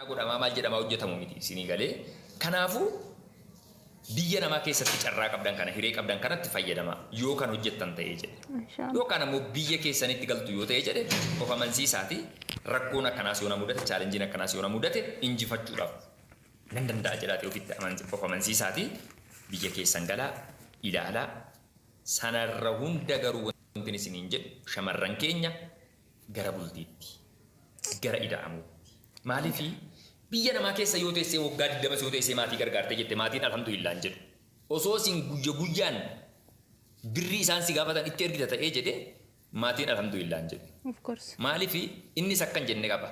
Godhamaa maal jedhamaa hojjetamu miti isinii galee. Kanaafuu biyya namaa keessatti carraa qabdan kana, hiree qabdan kanatti fayyadamaa yoo kan hojjettan ta'ee jedhe. Inshallah. Yookaan ammoo biyya keessanitti galtu yoo ta'e jedhe, of amansiisaati, rakkoon akkanaas yoo na mudate, challengeiin akkanaas yoo na mudate, injifachuudhaaf nan danda'a jedhaati ofitti of amansiisaati biyya keessan galaa ilaalaa. Sanarra hunda garuu wanti isiniin jedhu, shamarran keenya, gara bultiitti, gara ida'amuutti. Maaliifi, biyya namaa keessa yoo teessee waggaa 20 yoo teessee maatii gargaartee jette, maatiin alhamdulillah hin jedhu. Osoo isin guyya guyyaan birrii isaan si gaafatan itti ergita ta'ee jedhe, maatiin alhamdulillah hin jedhu. Of course. Maaliifi, innis akkan jenne qaba.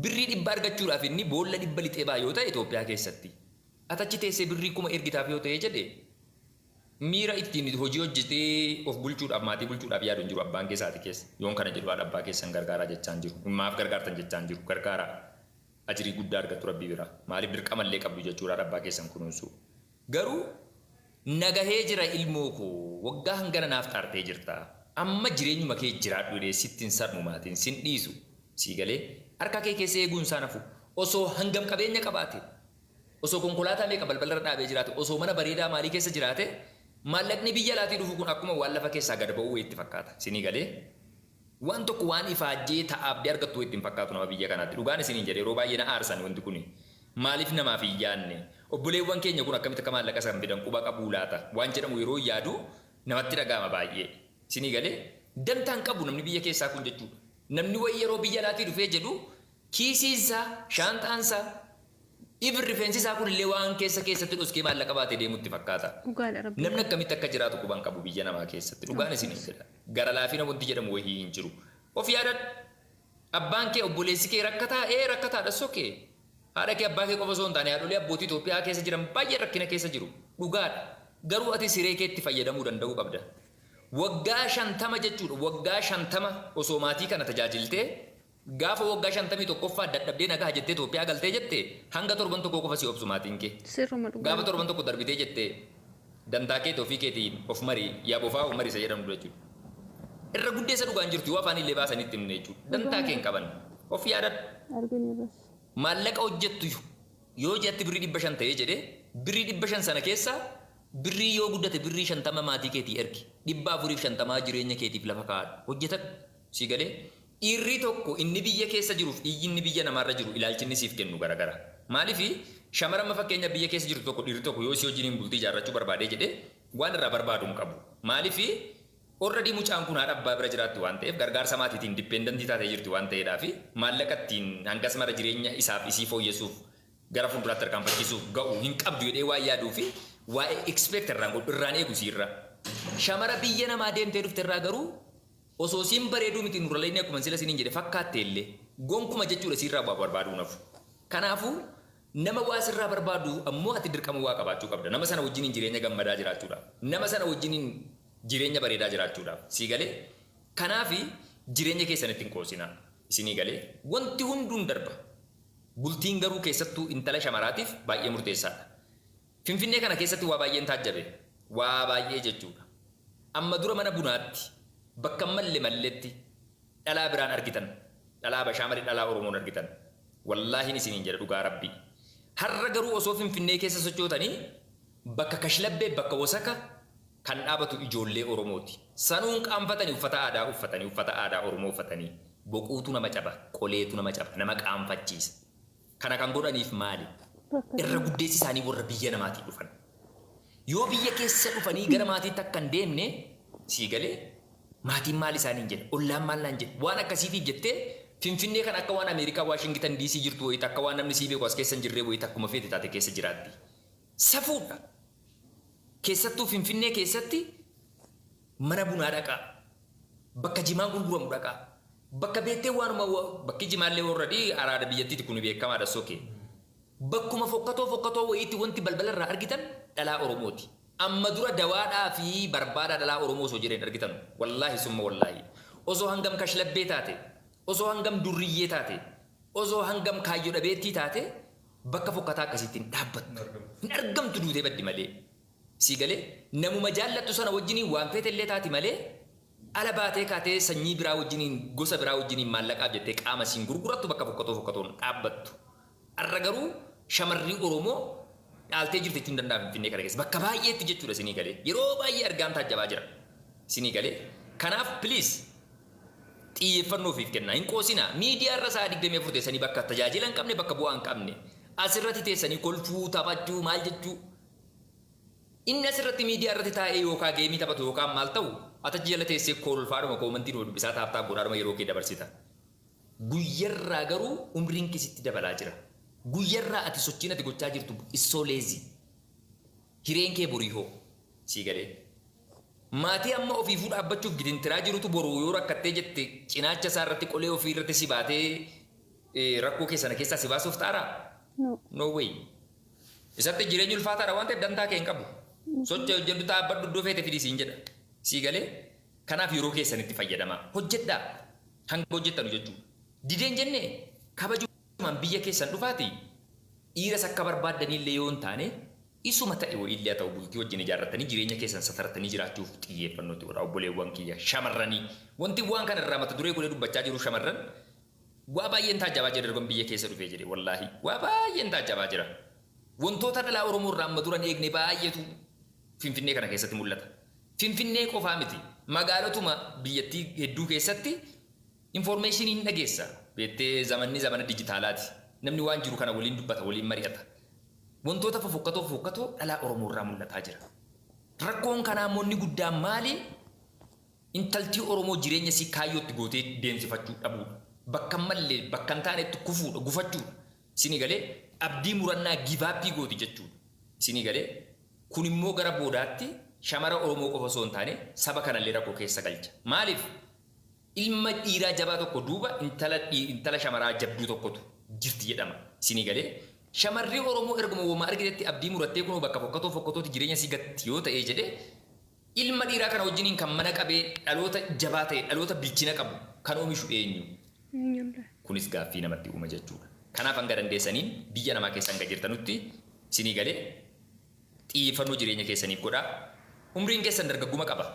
Birrii 100 argachuudhaaf inni boolla 100 lixee ba'a yoo ta'e Itoophiyaa keessatti. Ati achi teessee birrii 1000 ergitaaf yoo ta'e jedhe, miira ittiin hojii hojjetee of bulchuudhaaf, maatii bulchuudhaaf yaadu hin jiru abbaan keessa haati keessa. Yoon kana jedhu haadha abbaa keessan gargaaraa jechaa hin jiru. Maaf gargaartan jechaa hin jiru. Gargaaraa. Ajirii guddaa argattu Rabbii biraa. Maaliif, dirqama illee qabdu jechuudha haadha abbaa keessan kunuunsuu. Garuu nagahee jira, ilmoo koo waggaa hangana naaf xaartee jirta. Amma jireenyuma kee jiraadhu jedhee sitti hin sarmu, maatiin sin dhiisu. Sii galee, harka kee keessa eeguun isaa nafu. Osoo hangam qabeenya qabaate, osoo konkolaataa meeqa balbalarra dhaabee jiraate, osoo mana bareedaa maalii keessa jiraate, maallaqni biyya alaatii dhufu kun akkuma waan lafa keessaa gad ba'uu wayiitti fakkaata. Isinii galee, waan tokko waan ifaajjee ta'aabdee argattu wayiitti hin fakkaatu nama biyya kanaatti. Dhugaan isiniin jedhe, yeroo baay'ee na aarsan wanti kuni. Maaliif namaaf hin yaadne? Obboleewwan keenya kun akkamitti akka maallaqa san fidan quba qabuu laata? Waan jedhamu yeroo yaadu namatti dhaga'ama baay'ee. Isinii galee, dantaan qabu namni biyya keessaa kun jechuudha. Namni wayii yeroo biyya alaatii dhufee jedhu kiisiinsaa, shaanxaansaa, even rifeensi isaa kunillee waan keessa keessatti dhoskee maallaqa baatee deemutti fakkaata. Dhugaadha Rabbi. Namni akkamitti akka jiraatu quban qabu biyya namaa keessatti. Dhugaan isiniin jedha. Gara laafina wanti jedhamu wayii hin jiru. Of yaadadhu. Abbaan kee, obboleessi kee rakkataa, ee rakkataadha sokee. Haadha kee, abbaa kee qofa osoo hin taane, haadholii abbootii Itoophiyaa keessa jiran baay'ee rakkina keessa jiru. Dhugaadha. Garuu ati siree keetti fayyadamuu danda'uu qabda. Waggaa 50 jechuudha. Waggaa 50 osoo maatii kana tajaajiltee, gaafa waggaa 51ffaa dadhabdee nagaa jettee Itoophiyaa galtee jette, hanga torban tokkoo qofa si obsu maatiin kee. Sirruma, dhugaa. Gaafa torban tokko darbitee jette, dantaa keeti ofii keetiin of mari, yaa bofaa of mari isa jedhamu jechuudha. Irra guddeessa dhugaan jirtu yoo afaan illee baasanii itti himne jechuudha. Dantaa kee hin qaban. Of yaadadhu. Argineerras. Maallaqa hojjettu yoo ji'atti birrii 500 ta'ee jedhee, birrii 500 sana keessa birrii yoo guddate birrii 50 maatii keetii ergi. 450 jireenya keetiif lafa kaa'adhu. Hojjetadhu. Sii galee, dhiirri tokko inni biyya keessa jiruuf iyyi inni biyya namaarra jiru ilaalchi inni siif kennu garagara. Maaliif, shamara amma fakkeenya biyya keessa jirtu tokko, dhiirri tokko yoo isii wajjiniin bultii ijaarrachuu barbaadee jedhee waan irraa barbaadu hin qabu. Maaliif, already mucaan kun haadha abbaa bira jiraatti waan ta'eef, gargaarsa maatiitiin dependent taatee jirti waan ta'eedhaaf, maallaqa ittiin hangas mara jireenya isaaf isii fooyyessuuf, gara fuulduraatti tarkaanfachiisuuf ga'u hin qabdu jedhee waan yaaduu fi waa'ee expect irraan godhu, irraan eegu isiirra. Shamara biyya namaa deemtee dhufte irraa garuu osoo isiin bareeduu miti, nurralayni akkuma sila isiniin jedhe fakkaatte illee gonkuma jechuudha isiirraa waa barbaaduu nafu. Kanaafuu nama waa sirraa barbaadu ammoo ati dirqama waa qabaachuu qabda. Nama sana wajjiniin jireenya gammadaa jiraachuudhaaf. Nama sana wajjiniin jireenya bareedaa jiraachuudhaaf. Sii galee, kanaafi jireenya keessanitti hin qoosinaa. Isinii galee, wanti hunduun darba. Bultiin garuu keessattuu intala shamaraatiif baay'ee murteessaadha. Finfinnee kana keessatti waa baay'een taajjabe. Waa baay'ee jechuudha. Amma dura mana bunaatti bakka malle malletti dhalaa biraan argitan. Dhalaa Habashaa malee dhalaa Oromoon argitan. Wallaahiin isiniin jedha, dhugaa Rabbii. Har'a garuu osoo Finfinnee keessa sochootanii bakka kashlabbee, bakka wasaka kan dhaabatu ijoollee Oromooti. Sanuun qaanfatanii uffata aadaa uffatanii, uffata aadaa Oromoo uffatanii, boquutu nama caba, qoleetu nama caba, nama qaanfachiisa. Kana kan godhaniif maali? Irra guddeessi isaanii warra biyya namaatii dhufan. Yoo biyya keessa dhufanii gara maatiitti akka hin deemne, sii galee, maatiin maal isaaniin jedha, ollaan maal naan jedha, waan akkasiitiif jettee Finfinnee kan akka waan Ameerikaa Waashingitan DC jirtu wayiiti, akka waan namni sii beeku as keessa hin jirree wayiiti, akkuma feete taate keessa jiraatti. Safuudha. Keessattuu Finfinnee keessatti mana bunaa dhaqaa. Bakka jimaan gurguramu dhaqaa. Bakka beektee waanuma bakki jimaallee already araada biyyattiiti, kun beekamaadha sokee. Bakkuma fokkatoo fokkatoo wayiitti wanti balbala irraa argitan dhalaa Oromooti. Amma dura dawaadhaa fi barbaadaa dhalaa Oromoo osoo jedheen argitan, wallaahi summa wallaahi. Osoo hangam kashlabbee taate, osoo hangam durriyyee taate, osoo hangam kaayyoo dhabeettii taate, bakka fokkataa akkasiitti hin dhaabbattu. Hin argamtu, duutee baddi malee. Sii galee, namuma jaallattu sana wajjiniin waan feete illee taati malee. Ala baatee kaatee sanyii biraa wajjiniin, gosa biraa wajjiniin maallaqaaf jettee qaama siin gurgurattu, bakka fokkatoo fokkatoon dhaabbattu. Har'a garuu shamarri Oromoo dhaaltee jirti jechuun danda'a Finfinnee kana keessa. Bakka baay'eetti jechuudha, isinii galee. Yeroo baay'ee argaan taajjabaa jira. Isinii galee. Kanaaf please, xiyyeeffannoo ofiif kennaa. Hin qoosinaa. Miidiyaa irra sa'a 24 teessanii bakka tajaajila hin qabne, bakka bu'aa hin qabne. Asirratti teessanii kolfuu, taphachuu, maal jechuu. Inni asirratti miidiyaa irratti taa'ee yookaan game taphatu yookaan maal ta'u, atachi jala teessee kolfaadhuma, comment dubbisaa, tap tap godhaadhuma yeroo kee dabarsita. Guyyarraa garuu umriin kee sitti dabalaa jira. Guyyarraa ati sochiin ati gochaa jirtu issoo lazy. Hireen kee borii hoo? Sii galee. Maatii amma ofiifuu dhaabbachuuf gidintiraa jirutu boruu yoo rakkattee jette cinaacha isaa irratti qolee ofii irratti si baatee rakkoo kee sana keessaa si baasuuf ta'araa? No. No way. Isatti jireenyi ulfaataadha waan ta'eef dantaa kee hin qabu. Socho'e, hojjedhu, dhaabbadhu, iddoo feete fidii siin jedha. Sii galee? Kanaaf yeroo keessanitti fayyadamaa. Hojjedhaa. Hanga hojjettanu jechuudha. Dideen jennee kabajumaan biyya keessan dhufaati, dhiiras akka barbaaddaniillee yoo hin taane, isuma ta'e wayiillee haa ta'u, bultii wajjin ijaarrattanii jireenya keessan satartanii jiraachuuf xiyyeeffannootti godha, obboleewwan kiyya shamarranii. Wanti waan kana irraa mata duree godhee dubbachaa jiru, shamarran waa baay'een taajjabaa jira darban biyya keessa dhufee jedhe, wallaahi waa baay'een taajjabaa jira. Wantoota dhalaa Oromoo irraa amma duran eegne baay'eetu Finfinnee kana keessatti mul'ata. Finfinnee qofaa miti, magaalotuma biyyattii hedduu keessatti information hin dhageessa. Beektee, zamanni zamana dijitaalaati. Namni waan jiru kana waliin dubbata, waliin mari'ata. Wantoota fofokkatoo fofokkatoo dhalaa Oromoo irraa mul'ataa jira. Rakkoon kanaa immoo inni guddaan maali? Intaltii Oromoo jireenya isii kaayyootti gootee deemsifachuu dhabuudha. Bakka hin malle, bakka hin taanetti kufuudha, gufachuudha. Isinii galee? Abdii murannaa, give up gooti jechuudha. Isinii galee? Kun immoo gara boodaatti shamara Oromoo qofa osoo hin taane saba kanallee rakkoo keessa galcha. Maaliif? Ilma dhiiraa jabaa tokko duuba intala shamaraa jabduu tokkotu jirti jedhama. Isinii galee? Shamarri Oromoo erguma woma argitetti abdii murattee kunoo bakka fokkatoo fokkatooti jireenya isii gatti yoo ta'ee jedhe, ilma dhiiraa kana wajjiniin kan mana qabee dhaloota jabaa ta'e, dhaloota bilchina qabu kan oomishu eenyu? Eenyullee. Kunis gaaffii namatti uuma jechuudha. Kanaaf hanga dandeessaniin biyya namaa keessa hanga jirtanutti, isinii galee, xiyyeeffannoo jireenya keessaniif godhaa. Umriin keessan dargagguma qaba.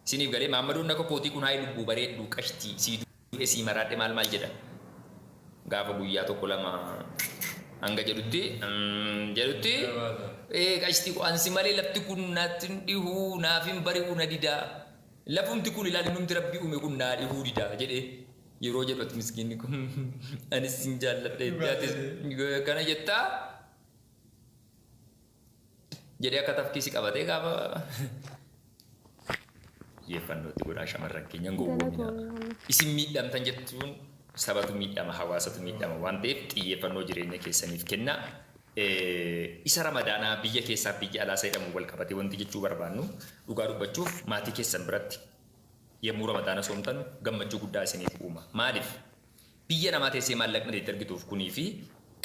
Isiniif galee? Maammadoonni akka kootii kun hayi lubbuu bareeddu qashtii sii du'e sii maraadhe maal maal jedha. Gaafa guyyaa tokko lama hanga jedhutti ee qashtii ansi malee lafti kun naatti hin dhihuu, naaf hin bari'u, na didaa. Lafumti kun ilaali, numti rabbii uume kun naa dhihuu didaa jedhee yeroo jedhu, ati miskiinni kun anis sin jaalladha jettee, atis kana jettaa jedhee akka tafkii si qabatee gaafa xiyyeeffannootti godhaa, shamarran keenya hin gowwoominaa. Isin miidhamtan jechuun sabatu miidhama, hawaasatu miidhama waan ta'eef xiyyeeffannoo jireenya keessaniif kennaa. Isa Ramadaanaa biyya keessaa biyya alaa isa jedhamu wal qabatee wanti jechuu barbaannu, dhugaa dubbachuuf maatii keessan biratti yommuu Ramadaana soomtan gammachuu guddaa isiniif uuma. Maaliif? Biyya namaa teessee maallaqni itti argituuf kunii fi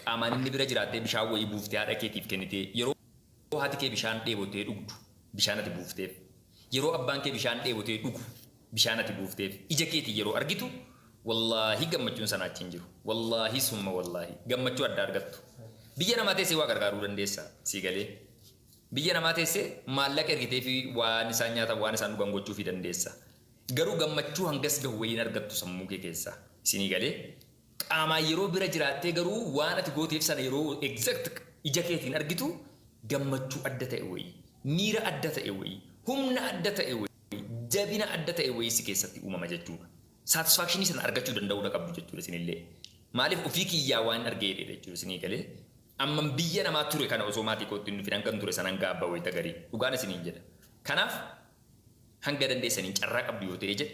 qaamaan inni bira jiraattee bishaan wayii buuftee haadha keetiif kennitee, yeroo haati kee bishaan dheebotee dhugdu bishaan ati buufteef, yeroo abbaan kee bishaan dheebotee dhugu bishaan ati buufteef ija keetiin yeroo argitu, wallaahi gammachuun sanaa achi hin jiru. Wallaahi summa wallaahi gammachuu addaa argattu. Biyya namaa teessee waa gargaaruu dandeessa, sii galee? Biyya namaa teessee maallaqa ergitee fi waan isaan nyaatan, waan isaan dhugan gochuufii dandeessa. Garuu gammachuu hangas gahu wayiin argattu sammuu kee keessaa. Isinii galee? Qaamaan yeroo bira jiraattee garuu waan ati gooteef sana yeroo exact ija keetiin argitu, gammachuu adda ta'e wayii, miira adda ta'e wayii, humna adda ta'e wayii, jabina adda ta'e wayii si keessatti uumama jechuudha. Satisfaction sana argachuu danda'uudha qabdu jechuudha isinillee. Maaliif? Ofii kiyyaa waan argee jedheedha jechuudha, isinii galee? Amman biyya namaa ture kana osoo maatii kootti hin dhufin hangan ture sanan gaabba wayita garii. Dhugaan isiniin jedha. Kanaaf hanga dandeessaniin carraa qabdu yoo ta'e jedhe,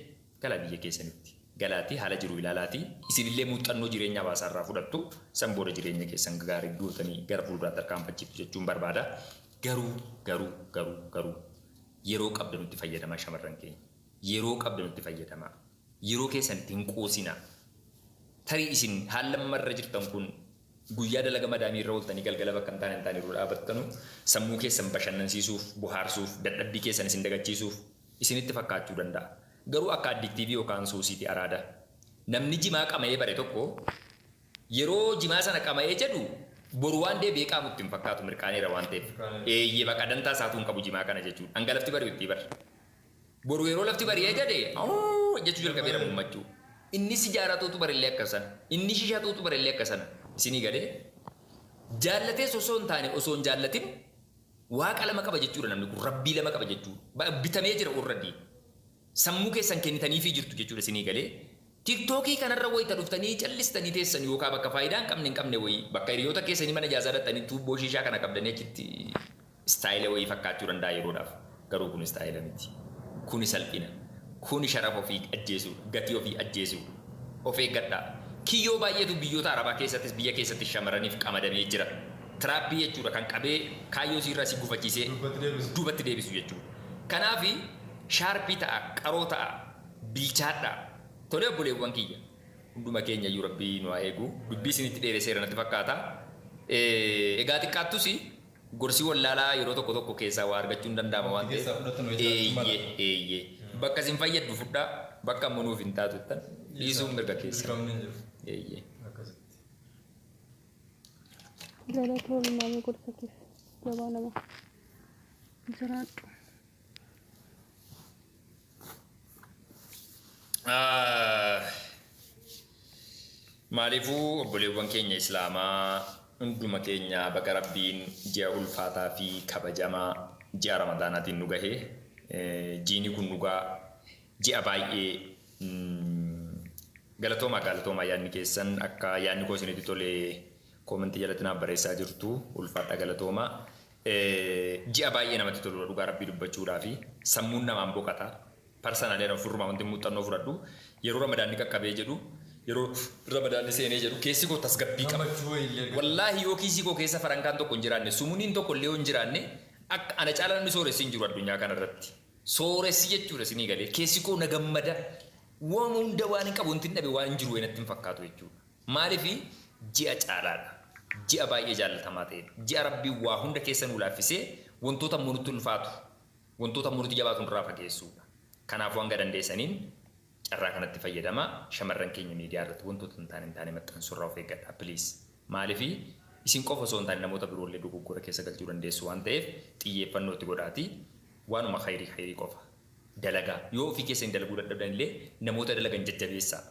galaa biyya keessanitti. Galaatii haala jiru ilaalaatii isinillee muuxannoo jireenya hawaasaa irraa fudhattu, san booda jireenya keessan gaarii gootanii gara fuulduraatti tarkaanfachiiftu jechuun barbaada. Garuu garuu garuu garuu yeroo qabdanutti fayyadamaa, shamarran keenya. Yeroo qabdanutti fayyadamaa. Yeroo keessanitti hin qoosinaa. Tarii isin haala amma irra jirtan kun guyyaa dalaga madaamii irra ooltanii galgala bakka hin taane yeroo dhaabattanu sammuu keessan bashannansiisuuf, bohaarsuuf, dadhabbii keessan isin dagachiisuuf isinitti fakkaachuu danda'a. Garuu akka addictive yookaan suusiiti araada. Namni jimaa qama'ee bare tokko yeroo jimaa sana qama'ee jedhu boru waan deebi'ee qaamutti hin fakkaatu, mirqaaneera waan ta'eef. Eeyyee, baqa dantaa isaatuu hin qabu jimaa kana jechuudha. Hangalafti bari'u itti bara. Boru yeroo lafti bari'ee jedhe "Awuu" jechuu jalqabeera mummachuu. Inni sijaaraa xuuxu barillee akka sana. Inni shishaa xuuxu barillee akka sana. Isinii galee jaallatees osoo hin taane, osoo hin jaallatin, waaqa lama qaba jechuudha namni kun, rabbii lama qaba jechuudha. Bitamee jira already. Sammuu keessan kennitaniifii jirtu jechuudha, isinii galee. TikTokii kanarra wayita dhuftanii callistanii teessan yookaan bakka faayidaa hin qabne wayii, bakka hiriyoota keessanii mana ijaazaa dhattanii tuubboo shiishaa kana qabdanii achitti style wayii fakkaachuu danda'a yeroodhaaf. Garuu kun style miti. Kuni salphina. Kuni sharafa ofii ajjeesuudha. Gatii ofii ajjeesuudha. Of eeggadhaa. Kiyyoo baay'eetu biyyoota Arabaa keessattis biyya keessattis shamarraniif qamadamee jira. Trap jechuudha kan qabee kaayyoo isiirraa si gufachiisee Duubatti deebisu. Duubatti deebisu jechuudha. Kanaafi sharp ta'a, qaroo ta'a, bilchaadhaa. Tolee, obboleewwan kiyya. Hunduma keenya iyyuu Rabbii nu haa eegu. Dubbii isinitti dheeresseera natti fakkaata. Egaa xiqqaattus gorsi wallaalaa yeroo tokko tokko keessaa waa argachuun danda'ama waan ta'eef. Keessaa fudhatan wayii jiraachuu mala. Eeyyee. Bakka isin fayyaddu fudhaa, bakka ammoo nuuf hin taatu jettan dhiisuun mirga keessa. Dirqamni hin jiru. Eeyyee. Akkasitti. Galatoomii, maamii, gorsa keef, jabaa nama jiraadhu. Maaliifuu obboleewwan keenya Islaamaa, hunduma keenya baga Rabbiin ji'a ulfaataa fi kabajamaa ji'a Ramadaanaatiin nu gahe. Jiini kun dhugaa ji'a baay'ee galatoomaa, galatoomaa. Yaadni keessan akka yaadni koo isinitti tole comment jalatti naaf barreessaa jirtu, ulfaadha, galatoomaa. Ji'a baay'ee namatti toludha dhugaa Rabbii dubbachuudhaa fi sammuun namaan boqata. Personally ofirrumaa wanti muuxannoo fudhadhu, yeroo Ramadaanni qaqqabee jedhu, yeroo Ramadaanni seenee jedhu, keessi koo tasgabbii qaba. Gammachuu wayii illee argata. Wallaahi, yoo kiisii koo keessa farankaan tokko hin jiraanne, sumuuniin tokko illee yoo hin jiraanne, akka ana caalaa namni sooressi hin jiru addunyaa kanarratti. Sooressi jechuudha, isinii galee, keessi koo na gammada. Waan hunda waan hin qabu, wanti hin dhabe waan hin jiru natti hin fakkaatu jechuudha. Maaliif? Ji'a caalaadha. Ji'a baay'ee jaallatamaa ta'edha. Ji'a Rabbiin waa hunda keessa nuu laaffisee wantoota immoo nutti ulfaatu, wantoota immoo nutti jabaatu nurraa fageessuudha. Kanaafuu hanga dandeessaniin carraa kanatti fayyadama. Shamarran keenya, miidiyaa irratti wantoota hin taane maxxansurraa of eeggadhaa, please. Maaliif? Isin qofa osoo hin taane namoota biroollee dogoggora keessa galchuu dandeessu waan ta'eef xiyyeeffannoo itti godhaati. Waanuma khayrii khayrii qofa dalagaa. Yoo ofii keessa hin dalaguu dadhabdan illee namoota dalagan jajjabeessaa.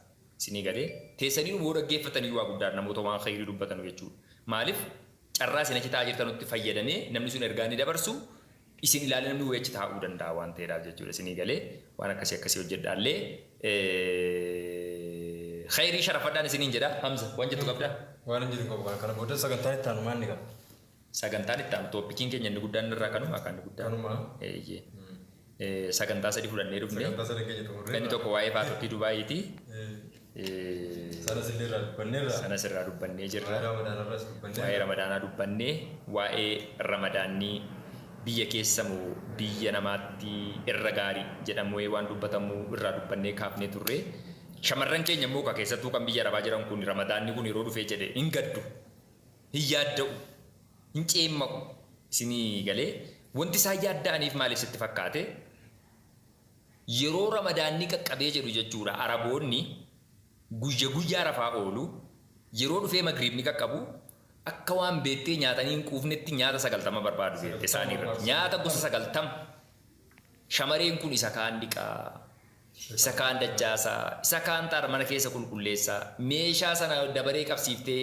Isinii galee, teessanii yoo dhaggeeffatanii waa guddaa namoota waan khayrii dubbatan jechuudha. Maaliif? Carraa isin achi taa'aa jirtanutti fayyadamee namni sun ergaa inni dabarsu isin ilaalee namni wayii achi taa'uu danda'a waan ta'eedhaaf jechuudha. Isinii galee, waan akkasii akkasii hojjedhaallee khayrii sharafadhaan isiniin jedha. Hamza, waan jettu qabdaa? Waan hin jiru qabu. Kana booda sagantaan itti aanu maal ni qaba? Sagantaan itti aanu, topiciin keenya inni guddaan irraa kanuma kan inni guddaan. Kanuma. Eeyyee. Sagantaa sadi fudhannee dhufne. Sagantaa sadan keenya xumurree. Inni tokko waa'ee faatottii Dubaayiiti. Sanas illee irraa dubbanneerra. Sanas irraa dubbannee jirra. Waa'ee Ramadaanarraas dubbanneerra. Waa'ee Ramadaanaa dubbannee, waa'ee Ramadaanni biyya keessa moo biyya namaatti irra gaarii jedhamee waan dubbatamu irraa dubbannee kaafnee turre. Shamarran keenya immoo keessattuu kan biyya Arabaa jiran kun Ramadaanni kun yeroo dhufee jedhe hin gaddu, hin yaadda'u, hin ceemma'u. Isinii galee, wanti isaan yaadda'aniif maaliif sitti fakkaate? Yeroo Ramadaanni qaqqabee jedhu jechuudha, Araboonni guyya guyyaa rafaa oolu. Yeroo dhufee magriibni qaqqabu akka waan beettee nyaatanii hin quufnetti nyaata 90 barbaadu beette isaanii irratti. Nyaata gosa 90. Shamareen kun isa kaan dhiqaa, isa kaan dachaasaa, isa kaan xaara mana keessa qulqulleessaa, meeshaa sana dabaree qabsiiftee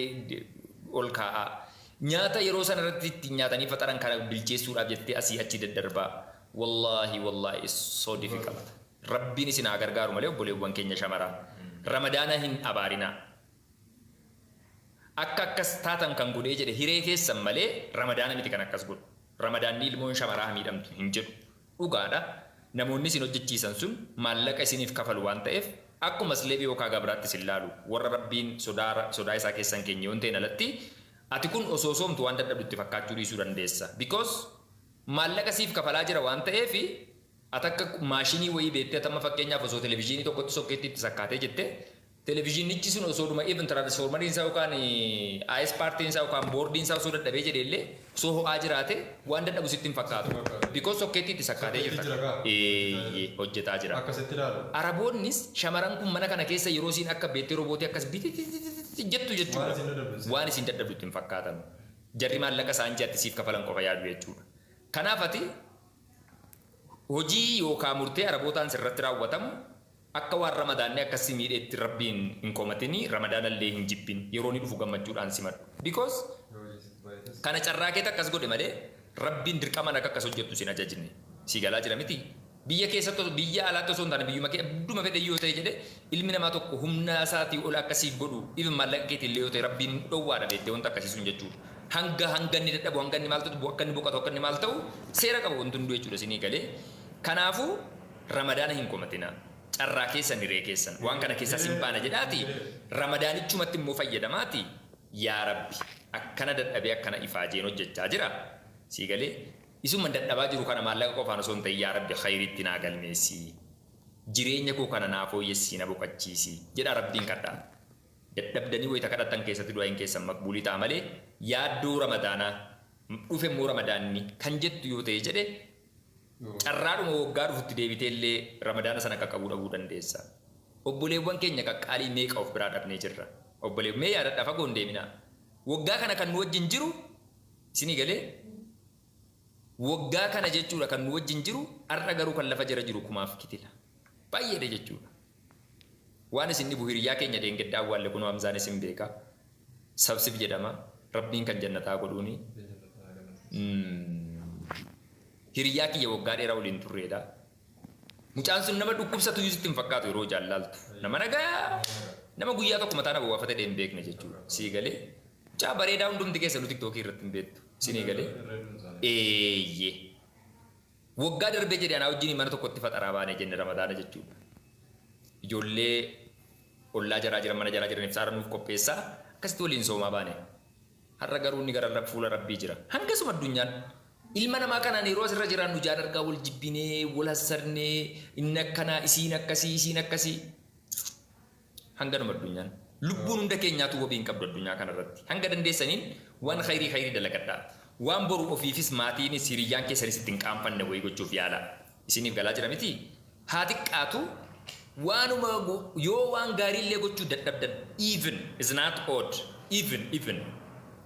ol kaa'aa. Nyaata yeroo sana irratti ittiin nyaatanii faxaran kana bilcheessuudhaaf jettee asii achi daddarbaa. Wallaahi, wallaahi, it's so difficult. Rabbiin isin haa gargaaru malee, obboleewwan keenya shamaraa. Ramadaana hin abaarinaa. Akka akkas taatan kan godhee jedhe hiree keessan malee Ramadaana miti kan akkas godhu. Ramadaanni ilmoon shamaraa miidhamtu hin jedhu. Dhugaadha. Namoonni isin hojjechiisan sun maallaqa isiniif kafalu waan ta'eef akkuma slave yookaan gabraatti isin laalu. Warra Rabbiin sodaa isaa keessan keenya yoo hin ta'in alatti, ati kun osoo soomtu waan dadhabdu itti fakkaachuu dhiisuu dandeessa. Because maallaqa siif kafalaa jira waan ta'eef, ati akka maashinii wayii beektee, amma fakkeenyaaf osoo televizyiinii tokkotti sokkeetti itti sakkaatee jette, televizyiinichi sun osoo dhuma even transformeriin isaa yookaan IS partiin isaa yookaan boardiin isaa osoo dadhabee jedhe illee, osoo ho'aa jiraate, waan dadhabu sitti hin fakkaatu. Because sokkeetti itti sakkaatee Sokkeetti jirta. jira kaa. Eeyyee, hojjetaa jira. Akkasitti ilaalu. Araboonnis shamaran kun mana kana keessa yeroo isiin akka beektee roobootii akkas bititititi jettu jechuudha. Waan isin dadhabdu. Waan isin dadhabdu itti hin fakkaatan. Jarri maallaqa isaan ji'atti siif kafalan qofa yaadu jechuudha. Kanaaf ati Hojii yookaan murtee Arabootaan sirratti raawwatamu akka waan Ramadaanni akkas si miidheetti Rabbiin hin komatini, Ramadaanallee hin jibbin, yeroo inni dhufu gammachuudhaan simadhu. Because kana carraa keetu akkas godhe malee Rabbiin dirqamaan akka akkas hojjettu sin ajajne. Si galaa jira miti? Biyya keessatti, biyya alaatti osoo hin taane, biyyuma kee adduma fedhe yoo ta'e jedhe, ilmi namaa tokko humna isaatii ol akkasiif godhu, even maallaqa keetii illee yoo ta'e, Rabbiin dhowwaadha beektee wanta akkasii sun jechuudha. Hanga inni dadhabu, hanga inni maal ta'u, akka inni boqotu, akka inni maal ta'u seera qaba wanti hunduu jechuudha isinii galee. Kanaafuu Ramadaana hin komatinaa. Carraa keessan, hiree keessan waan kana keessaa sin baana jedhaati Ramadaanichumatti immoo fayyadamaati, yaa Rabbi, akkana dadhabee akkana ifaajeen hojjechaa jira. Sii galee? Isuma dadhabaa jiru kana maallaqa qofaan osoo hin ta'in, yaa Rabbi, khayriitti naa galmeessi. Jireenya koo kana naa fooyyessii, na boqachiisi jedhaa Rabbiin kadhaa. Dadhabdanii wayita kadhattan keessatti du'aa'iin keessan maqbuulii ta'a malee, yaaddoo Ramadaanaa dhufe immoo Ramadaanni kan jettu yoo ta'e jedhe, carraadhuma waggaa dhufutti deebitee illee Ramadaana sana qaqqabuu dhabuu dandeessa. Obboleewwan keenya qaqqaalii meeqa of biraa dhabnee jirra. Obbolee mee yaadadhaa, fagoo hin deeminaa. Waggaa kana kan nu wajjin jiru, isinii galee, waggaa kana jechuudha kan nu wajjin jiru, har'a garuu kan lafa jira jiru kumaaf kitila. Baay'eedha jechuudha. Waan isin dhibu, hiriyaa keenya deengeddaa awwaalle, kunoo Hamzaan isin beeka. Sabsib jedhama. Rabbiin kan jannataa godhuuni. Hiriyaa kiyya waggaa dheeraa waliin turreedha. Mucaan sun nama dhukkubsatu iyyuu sitti hin fakkaatu yeroo jaallaaltu. Nama nagaa, nama guyyaa tokko mataa na bowwaafate hin beekne jechuudha. Sii galee? Mucaa bareedaa hundumti keessa nu TikTokii irratti hin beektu. Sinii galee? Eeyyee. Waggaa darbee jedhe anaa wajjin mana tokkotti faxaraa baanee jenne Ramadaana jechuudha. Ijoollee ollaa jaraa jiran, mana jaraa jiran iftaara nuuf qopheessaa akkasitti waliin soomaa baane. Har'a garuu inni gara fuula Rabbii jira. Hangasuma addunyaan. Ilma namaa kanaan yeroo asirra jiraannu jaan argaa wal jibbinee, wal hassarnee, inni akkanaa, isiin akkasii, isiin akkasii. Hanganuma addunyaan. Lubbuun hunda keenyaatu wabii hin qabdu addunyaa kanarratti. Hanga dandeessaniin waan khayrii khayrii dalagadhaa. Waan boru ofiifis maatiinis hiriyyaan keessanis ittiin qaanfanne wayii gochuuf yaala. Isiniif galaa jira miti? Haa xiqqaatu, waanuma yoo waan gaariillee gochuu dadhabdan, even is not odd, even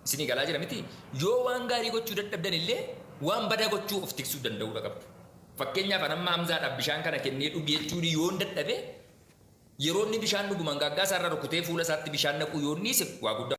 isinii galaa jira miti? Yoo waan gaarii gochuu dadhabdan illee, waan badaa gochuu of tiksuu danda'uudha qabdu. Fakkeenyaaf, an amma Hamzaadhaaf bishaan kana kennee dhugi jechuun yoon dadhabe, yeroo inni bishaan dhugu mangaaggaa isaarra rukutee fuula isaatti bishaan naquu yoon dhiise, waa guddaa.